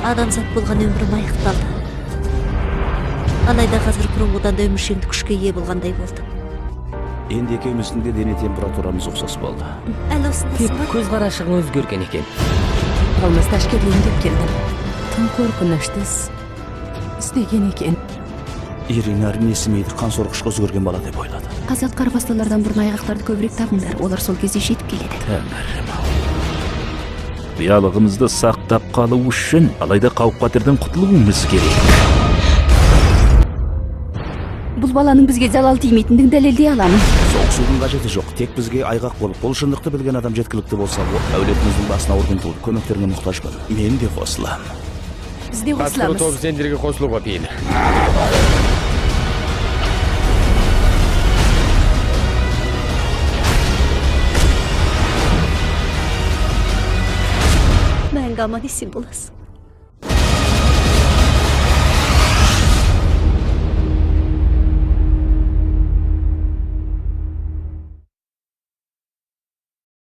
Адамзат болған өмірім аяқталды. Алайда қазір бұрынғыдан да өміршеңдік күшке ие болғандай болдым. Енді екеуміздің де дене температурамыз ұқсас болды. Әлі осындасың Тек ба? көз қарашығың өзгерген екен. Алмасты әшкерелейін деп келдім. Тым қорқынышты іс істеген екен. Ирина несімейді қан сорғышқа өзгерген бала деп ойлады. Қазақ қарбасталардан бұрын айғақтарды көбірек табыңдар, олар сол кезде жетіп келеді. Тәңірім ау, құпиялығымызды сақтап қалу үшін алайда қауіп қатерден құтылуымыз керек. Бұл баланың бізге залал тимейтіндігін дәлелдей аламын. Соғысудың қажеті жоқ, тек бізге айғақ болып, бұл шындықты білген адам жеткілікті болса, әулетіміздің басына ауыр күн туды. Көмектеріңе мұқтажбын. Мен де қосыламын. Біз де Қасқыр қосыламыз. топ сендерге қосылуға пейіл. Мәңгі аман есен боласың.